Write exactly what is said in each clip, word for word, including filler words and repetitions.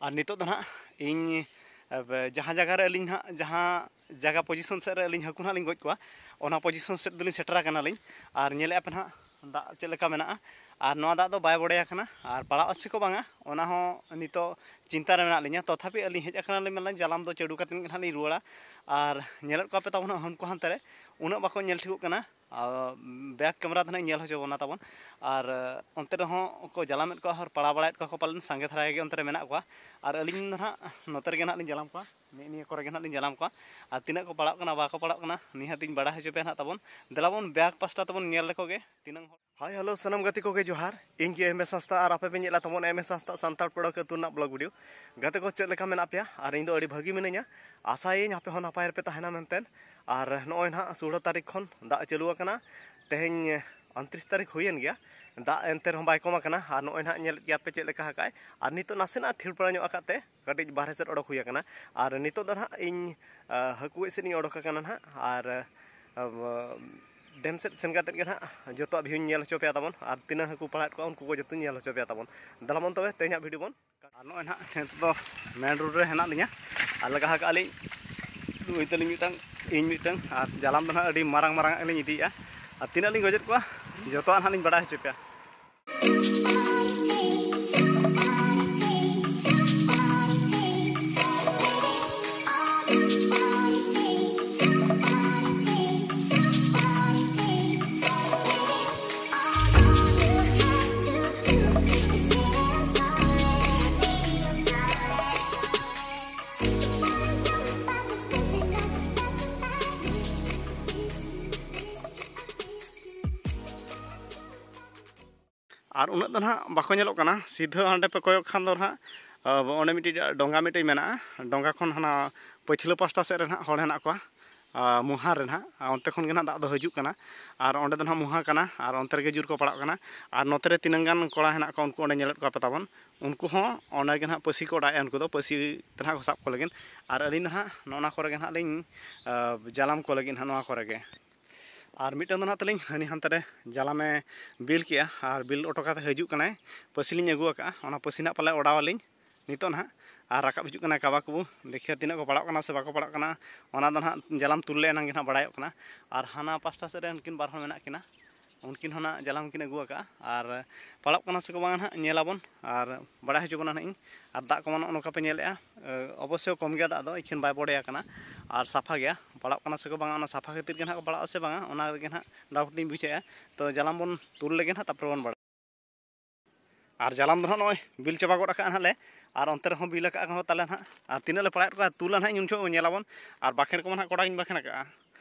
ᱟᱨ ᱱᱤᱛᱚᱜ ᱫᱚ ᱱᱟᱦᱟᱜ ᱤᱧ, ᱮ, ᱡᱟᱦᱟᱸ ᱡᱟᱭᱜᱟ ᱨᱮ ᱟᱹᱞᱤᱧ ᱱᱟᱦᱟᱜ, ᱡᱟᱦᱟᱸ ᱡᱟᱭᱜᱟ position ᱥᱮᱫ ᱨᱮ ᱟᱹᱞᱤᱧ ᱦᱟᱹᱠᱩ ᱱᱟᱦᱟᱜ ᱞᱤᱧ ᱜᱚᱡ ᱠᱚᱣᱟ, ᱚᱱᱟ position ᱥᱮᱫ ᱫᱚᱞᱤᱧ ᱥᱮᱴᱮᱨ ᱟᱠᱟᱱᱟᱞᱤᱧ᱾ ᱟᱨ ᱧᱮᱞᱮᱫᱼᱟ ᱯᱮ ᱱᱟᱦᱟᱜ ᱫᱟᱜ ᱪᱮᱫ ᱞᱮᱠᱟ ᱢᱮᱱᱟᱜᱼᱟ᱾ ᱟᱨ ᱱᱚᱣᱟ ᱫᱟᱜ ᱫᱚ ᱵᱟᱭ ᱵᱚᱲᱮ ᱟᱠᱟᱱᱟ, ᱟᱨ ᱯᱟᱲᱟᱜ ᱟᱥᱮ ᱠᱚ ᱵᱟᱝᱟ, ᱚᱱᱟ ᱦᱚᱸ ᱱᱤᱛᱚᱜ ᱪᱤᱱᱛᱟ ᱨᱮ ᱢᱮᱱᱟᱜ ᱞᱤᱧᱟ᱾ ᱛᱚᱛᱷᱟᱯᱤ ᱟᱹᱞᱤᱧ ᱦᱮᱡ ᱟᱠᱟᱱᱟᱞᱤᱧ, ᱢᱮᱱᱫᱟ ᱡᱟᱞᱟᱢ ᱫᱚ ᱪᱟᱹᱰᱩ ᱠᱟᱛᱮᱫ ᱜᱮ ᱱᱟᱦᱟᱜ ᱞᱤᱧ ᱨᱩᱣᱟᱹᱲᱟ᱾ ᱟᱨ ᱧᱮᱞᱮᱫ ᱠᱚᱣᱟ ᱯᱮ ᱛᱟᱵᱚᱱ ᱦᱟᱹᱱᱠᱩ ᱦᱟᱱᱛᱮ ᱨᱮ, ᱩᱱᱟᱹᱜ ᱵᱟᱠᱚ ᱧᱮᱞ ᱴᱷᱤᱠᱚᱜ ᱠᱟᱱᱟ᱾ ᱟᱨ back camera ᱫᱚ ᱱᱟᱦᱟᱜ ᱧᱮᱞ ᱦᱚᱪᱚ ᱵᱚᱱᱟ ᱛᱟᱵᱚᱱ᱾ ᱟᱨ ᱚᱱᱛᱮ ᱨᱮᱦᱚᱸ ᱠᱚ ᱡᱟᱞᱟᱢᱮᱫ ᱠᱚᱣᱟ, ᱦᱚᱲ ᱯᱟᱲᱟᱣ ᱵᱟᱲᱟᱭᱮᱫ ᱠᱚᱣᱟ ᱠᱚ ᱯᱟᱞᱮᱱ, ᱥᱟᱸᱜᱮ ᱫᱷᱟᱨᱟ ᱜᱮ ᱚᱱᱛᱮ ᱨᱮ ᱢᱮᱱᱟᱜ ᱠᱚᱣᱟ᱾ ᱟᱨ ᱟᱹᱞᱤᱧ ᱫᱚ ᱱᱟᱦᱟᱜ ᱱᱚᱛᱮ ᱨᱮᱜᱮ ᱱᱟᱦᱟᱜ ᱞᱤᱧ ᱡᱟᱞᱟᱢ ᱠᱚᱣᱟ, ᱱᱤᱜ ᱱᱤᱭᱟᱹ ᱠᱚᱨᱮ ᱜᱮ ᱱᱟᱦᱟᱜ ᱞᱤᱧ ᱡᱟᱞᱟᱢ ᱠᱚᱣᱟ᱾ ᱟᱨ ᱛᱤᱱᱟᱹᱜ ᱠᱚ ᱯᱟᱲᱟᱜ ᱠᱟᱱᱟ, ᱵᱟᱠᱚ ᱯᱟᱲᱟᱜ ᱠᱟᱱᱟ, ᱱᱤᱦᱟᱹᱛ ᱤᱧ ᱵᱟᱲᱟᱭ ᱦᱚᱪᱚ ᱯᱮᱭᱟ ᱱᱟᱦᱟᱜ ᱛᱟᱵᱚᱱ᱾ ᱫᱮᱞᱟ ᱵᱚᱱ back ᱯᱟᱥᱴᱟ ᱛᱟᱵᱚᱱ ᱧᱮᱞ ᱞᱮᱠᱚ ᱜᱮ ᱛᱤᱱᱟᱹᱝ ᱦᱚᱲ᱾ ᱦᱟᱭ, hello, ᱥᱟᱱᱟᱢ ᱜᱟᱛᱮ ᱠᱚᱜᱮ ᱡᱚᱦᱟᱨ᱾ ᱤᱧ ᱜᱮ ᱮᱢ ᱮᱥ ᱦᱟᱸᱥᱫᱟ ᱟᱨ ᱟᱯᱮ ᱯᱮ ᱧᱮᱞᱟ ᱛᱟᱵᱚᱱ ᱮᱢ ᱮᱥ ᱦᱟᱸᱥᱫᱟ ᱥᱟᱱᱛᱟᱲ ᱯᱟᱹᱲᱣᱟᱹ ᱟᱹᱛᱩ ᱨᱮᱱᱟᱜ vlog video᱾ ᱜᱟᱛᱮ ᱠᱚ, ᱪᱮᱫ ᱞᱮᱠᱟ ᱢᱮᱱᱟᱜ ᱯᱮᱭᱟ? ᱟᱨ ᱤᱧ ᱫᱚ ᱟᱹᱰᱤ ᱵᱷᱟᱹᱜᱤ ᱢᱤᱱᱟᱹᱧᱟ᱾ ᱟᱥᱟᱭᱟᱹᱧ ᱟᱯᱮ ᱦᱚᱸ ᱱᱟᱯᱟᱭ ᱨᱮᱯᱮ ᱛᱟᱦᱮᱱᱟ ᱢᱮᱱᱛᱮ᱾ ᱟᱨ ᱱᱚᱜᱼᱚᱭ ᱱᱟᱦᱟᱜ ᱥᱳᱞᱳ ᱛᱟᱹᱨᱤᱠᱷ ᱠᱷᱚᱱ ᱫᱟᱜ ᱪᱟᱹᱞᱩ ᱟᱠᱟᱱᱟ᱾ ᱛᱮᱦᱮᱧ ᱩᱱᱛᱨᱤᱥ ᱛᱟᱹᱨᱤᱠᱷ ᱦᱩᱭᱮᱱ ᱜᱮᱭᱟ, ᱫᱟᱜ ᱮᱱᱛᱮ ᱨᱮᱦᱚᱸ ᱵᱟᱭ ᱠᱚᱢ ᱟᱠᱟᱱᱟ᱾ ᱟᱨ ᱱᱚᱜᱼᱚᱭ ᱱᱟᱦᱟᱜ ᱧᱮᱞᱮᱫ ᱜᱮᱭᱟ ᱯᱮ ᱪᱮᱫ ᱞᱮᱠᱟ ᱦᱟᱠᱟᱭ᱾ ᱟᱨ ᱱᱤᱛᱚᱜ ᱱᱟᱥᱮᱱᱟᱜ ᱛᱷᱤᱨ ᱯᱟᱲᱟ ᱧᱚᱜ ᱟᱠᱟᱫ ᱛᱮ ᱠᱟᱹᱴᱤᱡ ᱵᱟᱨᱦᱮ ᱥᱮᱫ ᱚᱰᱚᱠ ᱦᱩᱭ ᱟᱠᱟᱱᱟ᱾ ᱟᱨ ᱱᱤᱛᱚᱜ ᱫᱚ ᱱᱟᱦᱟᱜ ᱤᱧ, ᱟ, ᱦᱟᱹᱠᱩ ᱜᱚᱡ ᱥᱮᱫ ᱤᱧ ᱚᱰᱚᱠ ᱟᱠᱟᱱᱟ ᱱᱟᱦᱟᱜ᱾ ᱟᱨ, ᱟ, ᱰᱮᱢ ᱥᱮᱫ ᱥᱮᱱ ᱠᱟᱛᱮᱫ ᱜᱮ ᱱᱟᱦᱟᱜ ᱡᱚᱛᱚᱣᱟᱜ view ᱤᱧ ᱧᱮᱞ ᱦᱚᱪᱚ ᱯᱮᱭᱟ ᱛᱟᱵᱚᱱ᱾ ᱟᱨ ᱛᱤᱱᱟᱹᱜ ᱦᱟᱹᱠᱩ ᱯᱟᱲᱟᱜ ᱠᱚᱣᱟ ᱩᱱᱠᱩ ᱠᱚ ᱡᱚᱛᱚᱧ ᱧᱮᱞ ᱦᱚᱪᱚ ᱯᱮᱭᱟ ᱛᱟᱵᱚᱱ᱾ ᱫᱮᱞᱟ ᱵᱚᱱ ᱛᱚᱵᱮ ᱛᱮᱦᱮᱧᱟᱜ video ᱵᱚᱱ᱾ ᱟᱨ ᱱᱚᱜᱼᱚᱭ ᱱᱟᱦᱟᱜ ᱱᱤᱛᱚᱜ ᱫᱚ main road ᱨᱮ ᱦᱮᱱᱟᱜ ᱞᱤᱧᱟ᱾ ᱟᱨ ᱞᱟᱜᱟ ᱟᱠᱟᱫ ᱞᱤᱧ ᱱᱩᱭ ᱛᱟᱹᱞᱤᱧ ᱢᱤᱫᱴᱟᱝ, ᱤᱧ ᱢᱤᱫᱴᱟᱝ, ᱟᱨ ᱡᱟᱞᱟᱢ ᱫᱚ ᱱᱟᱦᱟᱜ ᱟᱹᱰᱤ ᱢᱟᱨᱟᱝ ᱢᱟᱨᱟᱝ ᱟᱜ ᱞᱤᱧ ᱤᱫᱤᱭᱮᱫᱼᱟ᱾ ᱟᱨ ᱛᱤᱱᱟᱹᱜ ᱞᱤᱧ ᱜᱚᱡᱮᱫ ᱠᱚᱣᱟ ᱡᱚᱛᱚᱣᱟᱜ ᱱᱟᱦᱟᱜ ᱞᱤᱧ ᱵᱟᱲᱟᱭ ᱦᱚᱪᱚ ᱯᱮᱭᱟ᱾ ᱟᱨ ᱩᱱᱟᱹᱜ ᱫᱚ ᱱᱟᱦᱟᱜ ᱵᱟᱠᱚ ᱧᱮᱞᱚᱜ ᱠᱟᱱᱟ᱾ ᱥᱤᱫᱷᱟᱹ ᱦᱟᱸᱰᱮ ᱯᱮ ᱠᱚᱭᱚᱜ ᱠᱷᱟᱱ ᱫᱚ ᱱᱟᱦᱟᱜ, ᱟ, ᱚᱸᱰᱮ ᱢᱤᱫᱴᱤᱡ ᱰᱚᱸᱜᱟ ᱢᱤᱫᱴᱤᱡ ᱢᱮᱱᱟᱜᱼᱟ᱾ ᱰᱚᱸᱜᱟ ᱠᱷᱚᱱ ᱦᱟᱱᱟ ᱯᱟᱹᱪᱷᱞᱟᱹ ᱯᱟᱥᱴᱟ ᱥᱮᱫ ᱨᱮ ᱱᱟᱦᱟᱜ ᱦᱚᱲ ᱦᱮᱱᱟᱜ ᱠᱚᱣᱟ, ᱟ, ᱢᱩᱦᱟ ᱨᱮ ᱱᱟᱦᱟᱜ᱾ ᱟᱨ ᱚᱱᱛᱮ ᱠᱷᱚᱱ ᱜᱮ ᱱᱟᱦᱟᱜ ᱫᱟᱜ ᱫᱚ ᱦᱤᱡᱩᱜ ᱠᱟᱱᱟ᱾ ᱟᱨ ᱚᱸᱰᱮ ᱫᱚ ᱱᱟᱦᱟᱜ ᱢᱩᱦᱟ ᱠᱟᱱᱟ, ᱟᱨ ᱚᱱᱛᱮ ᱨᱮᱜᱮ ᱡᱳᱨ ᱠᱚ ᱯᱟᱲᱟᱜ ᱠᱟᱱᱟ᱾ ᱟᱨ ᱱᱚᱛᱮ ᱨᱮ ᱛᱤᱱᱟᱹᱝ ᱜᱟᱱ ᱠᱚᱲᱟ ᱦᱮᱱᱟᱜ ᱠᱚᱣᱟ, ᱩᱱᱠᱩ ᱚᱸᱰᱮ ᱧᱮᱞᱮᱫ ᱠᱚᱣᱟ ᱯᱮ ᱛᱟᱵᱚᱱ, ᱩᱱᱠᱩ ᱦᱚᱸ ᱚᱸᱰᱮ ᱜᱮ ᱱᱟᱦᱟᱜ ᱯᱟᱹᱥᱤ ᱠᱚ ᱚᱰᱟᱣᱮᱫᱼᱟ᱾ ᱩᱱᱠᱩ ᱫᱚ ᱯᱟᱹᱥᱤ ᱛᱮ ᱱᱟᱦᱟᱜ ᱠᱚ ᱥᱟᱵ ᱠᱚ ᱞᱟᱹᱜᱤᱫ᱾ ᱟᱨ ᱟᱹᱞᱤᱧ ᱫᱚ ᱱᱟᱦᱟᱜ ᱱᱚᱜᱼᱚ ᱱᱟ ᱠᱚᱨᱮ ᱜᱮ ᱱᱟᱦᱟᱜ ᱞᱤᱧ, ᱟ, ᱡᱟᱞᱟᱢ ᱠᱚ ᱞᱟᱹᱜᱤᱫ ᱱᱟᱦᱟᱜ ᱱᱚᱣᱟ ᱠᱚᱨᱮ ᱜᱮ᱾ ᱟᱨ ᱢᱤᱫᱴᱟᱝ ᱫᱚ ᱱᱟᱦᱟᱜ ᱛᱟᱹᱞᱤᱧ ᱦᱟᱹᱱᱤ ᱦᱟᱱᱛᱮ ᱨᱮ ᱡᱟᱞᱟᱢᱮ ᱵᱤᱞ ᱠᱮᱜᱼᱟ, ᱟᱨ ᱵᱤᱞ ᱚᱴᱚ ᱠᱟᱛᱮ ᱦᱤᱡᱩᱜ ᱠᱟᱱᱟᱭ᱾ ᱯᱟᱹᱥᱤ ᱞᱤᱧ ᱟᱹᱜᱩ ᱟᱠᱟᱫᱼᱟ, ᱚᱱᱟ ᱯᱟᱹᱥᱤ ᱱᱟᱦᱟᱜ ᱯᱟᱞᱮ ᱚᱰᱟᱣ ᱟᱹᱞᱤᱧ᱾ ᱱᱤᱛᱚᱜ ᱱᱟᱦᱟᱜ ᱟᱨ ᱨᱟᱠᱟᱵ ᱦᱤᱡᱩᱜ ᱠᱟᱱᱟ ᱠᱟᱵᱟ ᱠᱚᱵᱚ, ᱫᱮᱠᱷᱮ ᱛᱤᱱᱟᱹᱜ ᱠᱚ ᱯᱟᱲᱟᱜ ᱠᱟᱱᱟ ᱥᱮ ᱵᱟᱠᱚ ᱯᱟᱲᱟᱜ ᱠᱟᱱᱟ, ᱚᱱᱟ ᱫᱚ ᱱᱟᱦᱟᱜ ᱡᱟᱞᱟᱢ ᱛᱩᱞ ᱞᱮ ᱮᱱᱟᱝ ᱜᱮ ᱱᱟᱦᱟᱜ ᱵᱟᱲᱟᱭᱚᱜ ᱠᱟᱱᱟ᱾ ᱟᱨ ᱦᱟᱱᱟ ᱯᱟᱥᱴᱟ ᱥᱮᱫ ᱨᱮ ᱩᱱᱠᱤᱱ ᱵᱟᱨ ᱦᱚᱲ ᱢᱮᱱᱟᱜ ᱠᱤᱱᱟ, ᱩᱱᱠᱤᱱ ᱦᱚᱸ ᱱᱟᱦᱟᱜ ᱡᱟᱞᱟᱢ ᱠᱤᱱ ᱟᱹᱜᱩ ᱟᱠᱟᱫᱼᱟ᱾ ᱟᱨ ᱯᱟᱲᱟᱜ ᱠᱟᱱᱟ ᱥᱮᱠᱚ ᱵᱟᱝᱟ ᱱᱟᱦᱟᱜ ᱧᱮᱞᱟᱵᱚᱱ ᱟᱨ ᱵᱟᱲᱟᱭ ᱦᱚᱪᱚ ᱵᱚᱱᱟ ᱱᱟᱦᱟᱜ ᱤᱧ᱾ ᱟᱨ ᱫᱟᱜ ᱠᱚᱢᱟ ᱱᱚᱜᱼᱚ ᱱᱚᱝᱠᱟ ᱯᱮ ᱧᱮᱞᱮᱫᱼᱟ, ᱚᱵᱚᱥᱥᱚ ᱠᱚᱢ ᱜᱮᱭᱟ ᱫᱟᱜ ᱫᱚ, ᱤᱠᱷᱟᱹᱱ ᱵᱟᱭ ᱵᱚᱰᱮ ᱟᱠᱟᱱᱟ ᱟᱨ ᱥᱟᱯᱷᱟ ᱜᱮᱭᱟ᱾ ᱯᱟᱲᱟᱜ ᱠᱟᱱᱟ ᱥᱮᱠᱚ ᱵᱟᱝᱟ, ᱚᱱᱟ ᱥᱟᱯᱷᱟ ᱠᱷᱟᱹᱛᱤᱨ ᱜᱮ ᱱᱟᱦᱟᱜ ᱠᱚ ᱯᱟᱲᱟᱜᱼᱟ ᱥᱮ ᱵᱟᱝᱟ, ᱚᱱᱟ ᱨᱮᱜᱮ ᱱᱟᱦᱟᱜ ᱰᱟᱣᱩᱴ ᱞᱤᱧ ᱵᱩᱡᱷᱟᱹᱣᱮᱫᱼᱟ᱾ ᱛᱚ ᱡᱟᱞᱟᱢ ᱵᱚᱱ ᱛᱩᱞ ᱞᱮᱜᱮ ᱱᱟᱦᱟᱜ, ᱛᱟᱨᱯᱚᱨᱮ ᱵᱚᱱ ᱵᱟᱲᱟᱭᱟ᱾ ᱟᱨ ᱡᱟᱞᱟᱢ ᱫᱚ ᱱᱟᱦᱟᱜ ᱱᱚᱜᱼᱚᱭ ᱵᱤᱞ ᱪᱟᱵᱟ ᱜᱚᱫ ᱟᱠᱟᱫᱼᱟ ᱱᱟᱦᱟᱜ ᱞᱮ, ᱟᱨ ᱚᱱᱛᱮ ᱨᱮᱦᱚᱸ ᱵᱤᱞ ᱟᱠᱟᱫᱼᱟ ᱠᱚ ᱛᱟᱞᱮ ᱱᱟᱦᱟᱜ᱾ ᱟᱨ ᱛᱤᱱᱟᱹᱜ ᱞᱮ ᱯᱟᱲᱟᱜᱮᱫ ᱠᱚᱣᱟ ᱛᱩᱞᱟ ᱱᱟᱦᱟᱜ ᱤᱧ, ᱩᱱ ᱡᱚᱦᱚᱜ ᱧᱮᱞᱟᱵᱚᱱ᱾ ᱟᱨ ᱵᱟᱠᱷᱮᱲ ᱠᱚᱢᱟ ᱱᱟᱦᱟᱜ ᱠᱚᱲᱟ ᱜᱤᱧ ᱵᱟᱠᱷᱮᱲ ᱟᱠᱟᱫᱼᱟ,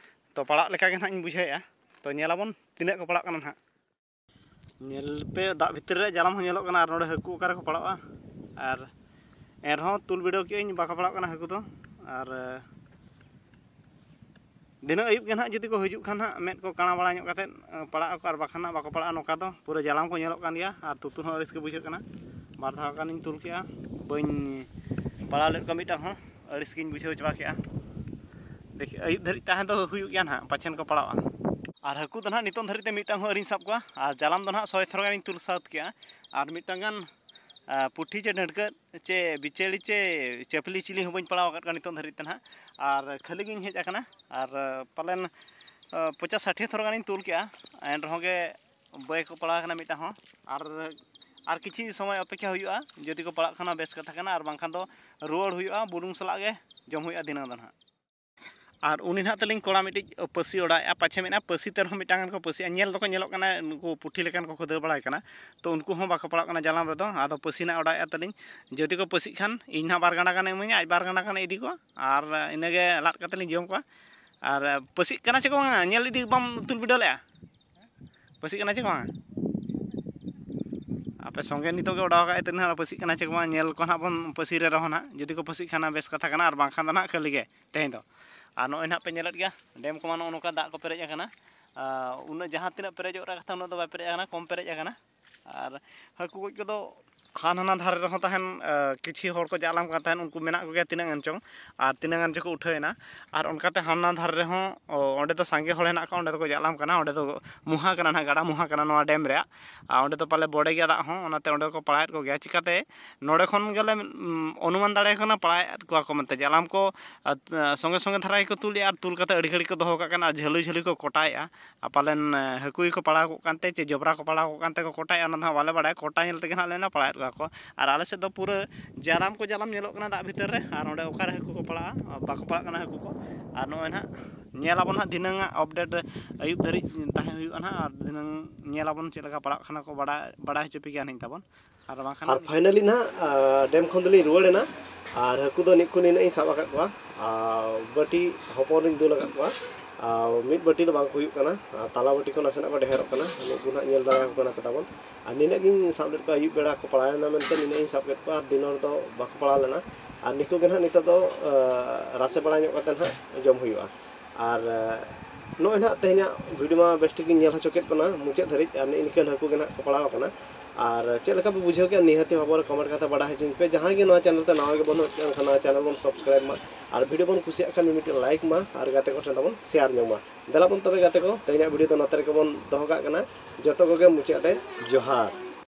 ᱛᱚ ᱯᱟᱲᱟᱜ ᱞᱮᱠᱟ ᱜᱮ ᱱᱟᱦᱟᱜ ᱤᱧ ᱵᱩᱡᱷᱟᱹᱣᱮᱫᱼᱟ᱾ ᱛᱚ ᱧᱮᱞᱟᱵᱚᱱ ᱛᱤᱱᱟᱹᱜ ᱠᱚ ᱯᱟᱲᱟᱜ ᱠᱟᱱᱟ ᱱᱟᱦᱟᱜ᱾ ᱧᱮᱞ ᱯᱮ, ᱫᱟᱜ ᱵᱷᱤᱛᱤᱨ ᱨᱮ ᱡᱟᱞᱟᱢ ᱦᱚᱸ ᱧᱮᱞᱚᱜ ᱠᱟᱱᱟ, ᱟᱨ ᱱᱚᱰᱮ ᱦᱟᱹᱠᱩ ᱚᱠᱟ ᱨᱮᱠᱚ ᱯᱟᱲᱟᱜᱼᱟ᱾ ᱟᱨ ᱮᱱᱨᱮᱦᱚᱸ ᱛᱩᱞ ᱵᱤᱰᱟᱹᱣ ᱠᱮᱜᱼᱟᱹᱧ, ᱵᱟᱠᱚ ᱯᱟᱲᱟᱜ ᱠᱟᱱᱟ ᱦᱟᱹᱠᱩ ᱫᱚ᱾ ᱟᱨ ᱫᱷᱤᱱᱟᱹᱝ ᱟᱹᱭᱩᱵ ᱜᱮ ᱱᱟᱦᱟᱜ ᱡᱩᱫᱤ ᱠᱚ ᱦᱤᱡᱩᱜ ᱠᱷᱟᱱ ᱦᱟᱸᱜ, ᱢᱮᱫ ᱠᱚ ᱠᱟᱬᱟ ᱵᱟᱲᱟ ᱧᱚᱜ ᱠᱟᱛᱮᱫ, ᱮ, ᱯᱟᱲᱟᱜ ᱟᱠᱚ, ᱟᱨ ᱵᱟᱠᱷᱟᱱ ᱦᱟᱸᱜ ᱵᱟᱠᱚ ᱯᱟᱲᱟᱜᱼᱟ᱾ ᱱᱚᱝᱠᱟ ᱫᱚ ᱯᱩᱨᱟᱹ ᱡᱟᱞᱟᱢ ᱠᱚ ᱧᱮᱞᱚᱜ ᱠᱟᱱ ᱜᱮᱭᱟ, ᱟᱨ ᱛᱩᱛᱩᱨ ᱦᱚᱸ ᱟᱹᱲᱤᱥ ᱜᱮ ᱵᱩᱡᱷᱟᱹᱜ ᱠᱟᱱᱟ᱾ ᱵᱟᱨ ᱫᱷᱟᱣ ᱜᱟᱱᱤᱧ ᱛᱩᱞ ᱠᱮᱜᱼᱟ, ᱵᱟᱹᱧ ᱯᱟᱲᱟᱣ ᱞᱮᱫ ᱠᱚᱣᱟ ᱢᱤᱫᱴᱟᱝ ᱦᱚᱸ, ᱟᱹᱲᱤᱥ ᱜᱤᱧ ᱵᱩᱡᱷᱟᱹᱣ ᱪᱟᱵᱟ ᱠᱮᱜᱼᱟ᱾ ᱫᱮᱠᱷᱤ, ᱟᱹᱭᱩᱵ ᱫᱷᱟᱹᱨᱤᱡ ᱛᱟᱦᱮᱸ ᱫᱚ ᱦᱩᱭᱩᱜ ᱜᱮᱭᱟ ᱱᱟᱦᱟᱜ, ᱯᱟᱪᱷᱮᱱ ᱠᱚ ᱯᱟᱲᱟᱜᱼᱟ᱾ ᱟᱨ ᱦᱟᱹᱠᱩ ᱫᱚ ᱱᱟᱦᱟᱜ ᱱᱤᱛᱚᱝ ᱫᱷᱟᱹᱨᱤᱡ ᱛᱮ ᱢᱤᱫᱴᱟᱝ ᱦᱚᱸ ᱟᱹᱣᱨᱤᱧ ᱥᱟᱵ ᱠᱚᱣᱟ, ᱟᱨ ᱡᱟᱞᱟᱢ ᱫᱚ ᱱᱟᱦᱟᱜ ᱥᱚᱭ ᱛᱷᱚᱨ ᱜᱟᱱᱤᱧ ᱛᱩᱞ ᱥᱟᱹᱛ ᱠᱮᱜᱼᱟ, ᱟᱨ ᱢᱤᱫᱴᱟᱝ ᱜᱟᱱ ᱟᱨ ᱯᱩᱴᱷᱤ ᱪᱮ ᱰᱟᱹᱲᱠᱟᱹ ᱪᱮ ᱵᱤᱪᱟᱹᱲᱤ ᱪᱮ ᱪᱟᱹᱯᱞᱤ ᱪᱤᱞᱤ ᱦᱚᱸ ᱵᱟᱹᱧ ᱯᱟᱲᱟᱣ ᱟᱠᱟᱫ ᱠᱚᱣᱟ ᱱᱤᱛᱚᱝ ᱫᱷᱟᱹᱨᱤᱡ ᱛᱮ ᱱᱟᱦᱟᱜ᱾ ᱟᱨ ᱠᱷᱟᱹᱞᱤ ᱜᱤᱧ ᱦᱮᱡ ᱟᱠᱟᱱᱟ᱾ ᱟᱨ ᱯᱟᱞᱮᱱ, ᱟ, ᱯᱚᱪᱟᱥ ᱥᱟᱴᱷᱤ ᱛᱷᱚᱨ ᱜᱟᱱᱤᱧ ᱛᱩᱞ ᱠᱮᱜᱼᱟ, ᱮᱱ ᱨᱮᱦᱚᱸ ᱜᱮ ᱵᱟᱹᱭ ᱠᱚ ᱯᱟᱲᱟᱣ ᱟᱠᱟᱱᱟ ᱢᱤᱫᱴᱟᱝ ᱦᱚᱸ᱾ ᱟᱨ, ᱟᱨ ᱠᱤᱪᱷᱤ ᱥᱚᱢᱚᱭ ᱚᱯᱮᱠᱠᱷᱟ ᱦᱩᱭᱩᱜᱼᱟ, ᱡᱩᱫᱤ ᱠᱚ ᱯᱟᱲᱟᱜ ᱠᱷᱟᱱ ᱢᱟ ᱵᱮᱥ ᱠᱟᱛᱷᱟ ᱠᱟᱱᱟ, ᱟᱨ ᱵᱟᱝᱠᱷᱟᱱ ᱫᱚ ᱨᱩᱣᱟᱹᱲ ᱦᱩᱭᱩᱜᱼᱟ, ᱵᱩᱞᱩᱝ ᱥᱟᱞᱟᱜ ᱜᱮ ᱡᱚᱢ ᱦᱩᱭᱩᱜᱼᱟ ᱫᱤᱱᱟᱹᱢ ᱫᱚ ᱱᱟᱦᱟᱜ᱾ ᱟᱨ ᱩᱱᱤ ᱱᱟᱦᱟᱜ ᱛᱟᱹᱞᱤᱧ ᱠᱚᱲᱟ ᱢᱤᱫᱴᱤᱡ ᱯᱟᱹᱥᱤ ᱚᱰᱟᱣᱮᱫᱼᱟ, ᱯᱟᱪᱷᱮ ᱢᱮᱱᱟ ᱯᱟᱹᱥᱤ ᱛᱮ ᱨᱮᱦᱚᱸ ᱢᱤᱫᱴᱟᱝ ᱜᱟᱱ ᱠᱚ ᱯᱟᱹᱥᱤᱜᱼᱟ᱾ ᱧᱮᱞ ᱫᱚᱠᱚ ᱧᱮᱞᱚᱜ ᱠᱟᱱᱟ ᱱᱩᱠᱩ ᱯᱩᱴᱷᱤ ᱞᱮᱠᱟᱱ ᱠᱚᱠᱚ ᱫᱟᱹᱲ ᱵᱟᱲᱟᱭ ᱠᱟᱱᱟ, ᱛᱚ ᱩᱱᱠᱩ ᱦᱚᱸ ᱵᱟᱠᱚ ᱯᱟᱲᱟᱜ ᱠᱟᱱᱟ ᱡᱟᱞᱟᱢ ᱨᱮᱫᱚ᱾ ᱟᱫᱚ ᱯᱟᱹᱥᱤ ᱱᱟᱜ ᱚᱰᱟᱣᱮᱫᱼᱟ ᱛᱟᱹᱞᱤᱧ, ᱡᱩᱫᱤ ᱠᱚ ᱯᱟᱹᱥᱤᱜ ᱠᱷᱟᱱ ᱤᱧ ᱱᱟᱦᱟᱜ ᱵᱟᱨ ᱜᱟᱱᱰᱟ ᱜᱟᱱᱮ ᱤᱢᱟᱹᱧᱟ, ᱟᱡ ᱵᱟᱨ ᱜᱟᱱᱰᱟ ᱜᱟᱱᱮ ᱤᱫᱤ ᱠᱚᱣᱟ, ᱟᱨ ᱤᱱᱟᱹᱜᱮ ᱞᱟᱫ ᱠᱟᱛᱮ ᱞᱤᱧ ᱡᱚᱢ ᱠᱚᱣᱟ᱾ ᱟᱨ ᱯᱟᱹᱥᱤᱜ ᱠᱟᱱᱟ ᱪᱮ ᱠᱚ ᱵᱟᱝᱟ, ᱧᱮᱞ ᱤᱫᱤ ᱵᱟᱢ ᱛᱩᱞ ᱵᱤᱰᱟᱹᱣ ᱞᱮᱜᱼᱟ? ᱯᱟᱹᱥᱤᱜ ᱠᱟᱱᱟ ᱪᱮ ᱵᱟᱝᱟ? ᱟᱯᱮ ᱥᱚᱸᱜᱮ ᱱᱤᱛᱚᱜ ᱜᱮ ᱚᱰᱟᱣ ᱠᱟᱜᱼᱟᱭ ᱛᱟᱹᱞᱤᱧ ᱦᱟᱸᱜ, ᱯᱟᱹᱥᱤᱜ ᱠᱟᱱᱟ ᱪᱮ ᱵᱟᱝ, ᱧᱮᱞ ᱠᱚ ᱱᱟᱦᱟᱜ ᱵᱚᱱ ᱯᱟᱹᱥᱤ ᱨᱮ ᱨᱮᱦᱚᱸ ᱱᱟᱦᱟᱜ, ᱡᱩᱫᱤ ᱠᱚ ᱯᱟᱹᱥᱤᱜ ᱠᱷᱟᱱ ᱵᱮᱥ ᱠᱟᱛᱷᱟ ᱠᱟᱱᱟ, ᱟᱨ ᱵᱟᱝᱠᱷᱟᱱ ᱫᱚ ᱱᱟᱦᱟᱜ ᱠᱷᱟᱹᱞᱤ ᱜᱮ ᱛᱮᱦᱮᱧ ᱫᱚ᱾ ᱟᱨ ᱱᱚᱜᱼᱚᱭ ᱱᱟᱦᱟᱜ ᱯᱮ ᱧᱮᱞᱮᱫ ᱜᱮᱭᱟ, ᱰᱮᱢ ᱠᱚᱢᱟ ᱱᱚᱜᱼᱚ ᱱᱚᱝᱠᱟ ᱫᱟᱜ ᱠᱚ ᱯᱮᱨᱮᱡ ᱟᱠᱟᱱᱟ᱾ ᱟᱨ ᱩᱱᱟᱹᱜ ᱡᱟᱦᱟᱸ ᱛᱤᱱᱟᱹᱜ ᱯᱮᱨᱮᱡᱚᱜ ᱨᱮᱭᱟᱜ ᱠᱟᱛᱷᱟ, ᱩᱱᱟᱹᱜ ᱫᱚ ᱵᱟᱭ ᱯᱮᱨᱮᱡ ᱟᱠᱟᱱᱟ, ᱠᱚᱢ ᱯᱮᱨᱮᱡ ᱟᱠᱟᱱᱟ᱾ ᱟᱨ ᱦᱟᱹᱠᱩ ᱜᱚᱡ ᱠᱚᱫᱚ ᱦᱟᱱᱟ ᱱᱟ ᱫᱷᱟᱨᱮ ᱨᱮᱦᱚᱸ ᱛᱟᱦᱮᱱ ᱠᱤᱪᱷᱤ ᱦᱚᱲ ᱠᱚ ᱡᱟᱞᱟᱢ ᱠᱟᱱ ᱛᱟᱦᱮᱱ, ᱩᱱᱠᱩ ᱢᱮᱱᱟᱜ ᱠᱚᱜᱮᱭᱟ ᱛᱤᱱᱟᱹᱜ ᱜᱟᱱ ᱪᱚᱝ, ᱟᱨ ᱛᱤᱱᱟᱹᱜ ᱜᱟᱱ ᱪᱚᱠᱚ ᱩᱴᱷᱟᱹᱣ ᱮᱱᱟ᱾ ᱟᱨ ᱚᱱᱠᱟᱛᱮ ᱦᱟᱱᱟ ᱫᱷᱟᱨᱮ ᱨᱮᱦᱚᱸ ᱚᱸᱰᱮ ᱫᱚ ᱥᱟᱸᱜᱮ ᱦᱚᱲ ᱦᱮᱱᱟᱜ ᱠᱚᱣᱟ, ᱚᱸᱰᱮ ᱫᱚᱠᱚ ᱡᱟᱞᱟᱢ ᱠᱟᱱᱟ, ᱚᱸᱰᱮ ᱫᱚ ᱢᱩᱦᱟ ᱠᱟᱱᱟ ᱱᱟᱦᱟᱜ, ᱜᱟᱰᱟ ᱢᱩᱦᱟ ᱠᱟᱱᱟ ᱱᱚᱣᱟ ᱰᱮᱢ ᱨᱮᱭᱟᱜ᱾ ᱟᱨ ᱚᱸᱰᱮ ᱫᱚ ᱯᱟᱞᱮ ᱵᱚᱰᱮ ᱜᱮᱭᱟ ᱫᱟᱜ ᱦᱚᱸ, ᱚᱱᱟᱛᱮ ᱚᱸᱰᱮ ᱠᱚ ᱯᱟᱲᱟᱣᱮᱫ ᱠᱚᱜᱮᱭᱟ᱾ ᱪᱤᱠᱟᱛᱮ ᱱᱚᱰᱮ ᱠᱷᱚᱱ ᱜᱮᱞᱮ ᱚᱱᱩᱢᱟᱱ ᱫᱟᱲᱮᱭᱟᱜ ᱠᱟᱱᱟ ᱯᱟᱲᱟᱣᱮᱫ ᱠᱚᱣᱟ ᱠᱚ ᱢᱮᱱᱛᱮ᱾ ᱡᱟᱞᱟᱢ ᱠᱚ ᱥᱚᱸᱜᱮ ᱥᱚᱸᱜᱮ ᱫᱷᱟᱨᱟ ᱜᱮᱠᱚ ᱛᱩᱞᱮᱫᱼᱟ, ᱟᱨ ᱛᱩᱞ ᱠᱟᱛᱮ ᱟᱹᱰᱤ ᱜᱷᱟᱹᱲᱤᱡ ᱠᱚ ᱫᱚᱦᱚ ᱠᱟᱜ ᱠᱟᱱᱟ, ᱟᱨ ᱡᱷᱟᱹᱞᱩᱭ ᱡᱷᱟᱹᱞᱩᱭ ᱠᱚ ᱠᱚᱴᱟᱭᱮᱫᱼᱟ᱾ ᱟᱨ ᱯᱟᱞᱮᱱ ᱦᱟᱹᱠᱩ ᱜᱮᱠᱚ ᱯᱟᱲᱟᱣ ᱠᱚᱜ ᱠᱟᱱᱛᱮ ᱪᱮ ᱡᱚᱵᱽᱨᱟ ᱠᱚ ᱯᱟᱲᱟᱣ ᱠᱚᱜ ᱠᱟᱱᱛᱮ ᱠᱚ ᱠᱚᱴᱟᱭᱮᱫᱼᱟ, ᱚᱱᱟ ᱫᱚ ᱦᱟᱸᱜ ᱵᱟᱞᱮ ᱵᱟᱲᱟᱭᱟ᱾ ᱠᱚᱴᱟ ᱧᱮᱞ ᱛᱮᱜᱮ ᱦᱟᱸᱜ ᱞᱮ ᱯᱟᱲᱟᱣᱮᱫ ᱠᱚᱣᱟ ᱠᱚ᱾ ᱟᱨ ᱟᱞᱮ ᱥᱮᱫ ᱫᱚ ᱯᱩᱨᱟᱹ ᱡᱟᱞᱟᱢ ᱠᱚ ᱡᱟᱞᱟᱢ ᱧᱮᱞᱚᱜ ᱠᱟᱱᱟ ᱫᱟᱜ ᱵᱷᱤᱛᱟᱹᱨ ᱨᱮ, ᱟᱨ ᱚᱸᱰᱮ ᱚᱠᱟᱨᱮ ᱦᱟᱹᱠᱩ ᱠᱚ ᱯᱟᱲᱟᱜᱼᱟ, ᱵᱟᱠᱚ ᱯᱟᱲᱟᱜ ᱠᱟᱱᱟ ᱦᱟᱹᱠᱩ ᱠᱚ᱾ ᱟᱨ ᱱᱚᱜᱼᱚᱭ ᱱᱟᱦᱟᱜ ᱧᱮᱞ ᱟᱵᱚᱱ ᱦᱟᱸᱜ ᱫᱷᱤᱱᱟᱹᱝ ᱟᱜ ᱟᱯᱰᱮᱴ ᱟᱹᱭᱩᱵ ᱫᱷᱟᱹᱨᱤᱡ ᱛᱟᱦᱮᱸ ᱦᱩᱭᱩᱜᱼᱟ ᱱᱟᱦᱟᱜ, ᱟᱨ ᱫᱷᱤᱱᱟᱹᱝ ᱧᱮᱞ ᱟᱵᱚᱱ ᱪᱮᱫ ᱞᱮᱠᱟ ᱯᱟᱲᱟᱜ ᱠᱟᱱᱟ ᱠᱚ, ᱵᱟᱲᱟᱭ ᱵᱟᱲᱟᱭ ᱦᱚᱪᱚ ᱯᱮ ᱜᱮᱭᱟ ᱱᱟᱦᱟᱜ ᱛᱟᱵᱚᱱ᱾ ᱟᱨ ᱵᱟᱝᱠᱷᱟᱱ ᱟᱨ ᱯᱷᱟᱭᱱᱟᱞᱤ ᱱᱟᱦᱟᱜ ᱰᱮᱢ ᱠᱷᱚᱱ ᱫᱚᱞᱤᱧ ᱨᱩᱣᱟᱹᱲ ᱮᱱᱟ᱾ ᱟᱨ ᱦᱟᱹᱠᱩ ᱫᱚ ᱱᱤᱛ ᱠᱷᱚᱱ ᱱᱤᱱᱟᱹᱜ ᱤᱧ ᱥᱟᱵ ᱟᱠᱟᱫ ᱠᱚᱣᱟ, ᱟᱨ ᱵᱟᱹᱴᱤ ᱦᱚᱯᱚᱱ ᱤᱧ ᱫᱩᱞ ᱟᱠᱟᱫ ᱠᱚᱣᱟ᱾ ᱟᱨ ᱢᱤᱫ ᱵᱟᱹᱴᱤ ᱫᱚ ᱵᱟᱝ ᱠᱚ ᱦᱩᱭᱩᱜ ᱠᱟᱱᱟ, ᱟᱨ ᱛᱟᱞᱟ ᱵᱟᱹᱴᱤ ᱠᱷᱚᱱ ᱱᱟᱥᱮᱱᱟᱜ ᱠᱚ ᱰᱷᱮᱨᱚᱜ ᱠᱟᱱᱟ᱾ ᱱᱩᱠᱩ ᱱᱟᱦᱟᱜ ᱧᱮᱞ ᱫᱟᱲᱮᱭᱟᱠᱚ ᱠᱟᱱᱟ ᱯᱮ ᱛᱟᱵᱚᱱ᱾ ᱟᱨ ᱱᱤᱱᱟᱹᱜ ᱜᱤᱧ ᱥᱟᱵ ᱞᱮᱫ ᱠᱚᱣᱟ, ᱟᱹᱭᱩᱵ ᱵᱮᱲᱟ ᱠᱚ ᱯᱟᱲᱟᱣ ᱮᱱᱟ ᱢᱮᱱᱛᱮ ᱱᱤᱱᱟᱹᱜ ᱤᱧ ᱥᱟᱵ ᱠᱮᱫ ᱠᱚᱣᱟ, ᱟᱨ ᱫᱤᱱ ᱨᱮᱫᱚ ᱵᱟᱠᱚ ᱯᱟᱲᱟᱣ ᱞᱮᱱᱟ᱾ ᱟᱨ ᱱᱤᱠᱩ ᱜᱮ ᱱᱟᱦᱟᱜ ᱱᱤᱛᱚᱜ ᱫᱚ ᱨᱟᱥᱮ ᱵᱟᱲᱟ ᱧᱚᱜ ᱠᱟᱛᱮ ᱱᱟᱦᱟᱜ ᱡᱚᱢ ᱦᱩᱭᱩᱜᱼᱟ᱾ ᱟᱨ ᱱᱚᱜᱼᱚᱭ ᱱᱟᱦᱟᱜ ᱛᱮᱦᱮᱧᱟᱜ ᱵᱷᱤᱰᱤᱭᱳ ᱢᱟ ᱵᱮᱥ ᱴᱷᱤᱠ ᱜᱤᱧ ᱧᱮᱞ ᱦᱚᱪᱚ ᱠᱮᱫ ᱵᱚᱱᱟ ᱢᱩᱪᱟᱹᱫ ᱫᱷᱟᱹᱨᱤᱡ, ᱟᱨ ᱱᱤᱝᱠᱟᱹᱱ ᱦᱟᱹᱠᱩ ᱜᱮ ᱱᱟᱦᱟᱜ ᱠᱚ ᱯᱟᱲᱟᱣ ᱟᱠᱟᱱᱟ᱾ ᱟᱨ ᱪᱮᱫ ᱞᱮᱠᱟ ᱯᱮ ᱵᱩᱡᱷᱟᱹᱣ ᱠᱮᱫᱟ ᱱᱤᱦᱟᱹᱛᱤ ᱦᱚᱵᱚᱨ ᱠᱚᱢᱮᱱᱴ ᱠᱟᱛᱮ ᱵᱟᱲᱟᱭ ᱦᱚᱪᱚᱧ ᱯᱮ᱾ ᱡᱟᱦᱟᱸᱭ ᱜᱮ ᱱᱚᱣᱟ ᱪᱮᱱᱮᱞ ᱛᱮ ᱱᱟᱣᱟ ᱜᱮᱵᱚᱱ ᱦᱮᱡ ᱞᱮᱱᱠᱷᱟᱱ ᱱᱚᱣᱟ ᱪᱮᱱᱮᱞ ᱵᱚᱱ ᱥᱟᱵᱥᱠᱨᱟᱭᱤᱵ ᱢᱟ, ᱟᱨ ᱵᱷᱤᱰᱤᱭᱳ ᱵᱚᱱ ᱠᱩᱥᱤᱭᱟᱜ ᱠᱷᱟᱱ ᱢᱤᱫᱴᱮᱱ ᱞᱟᱭᱤᱠ ᱢᱟ, ᱟᱨ ᱜᱟᱛᱮ ᱠᱚ ᱴᱷᱮᱱ ᱛᱟᱵᱚᱱ ᱥᱮᱭᱟᱨ ᱧᱚᱜ ᱢᱟ᱾ ᱫᱮᱞᱟ ᱵᱚᱱ ᱛᱚᱵᱮ ᱜᱟᱛᱮ ᱠᱚ, ᱛᱮᱦᱮᱧᱟᱜ ᱵᱷᱤᱰᱤᱭᱳ ᱫᱚ ᱱᱚᱛᱮ ᱨᱮᱜᱮ ᱵᱚᱱ ᱫᱚᱦᱚ ᱠᱟᱜ ᱠᱟᱱᱟ᱾ ᱡᱚᱛᱚ ᱠᱚᱜᱮ ᱢᱩᱪᱟᱹᱫ ᱨᱮ ᱡᱚᱦᱟᱨ᱾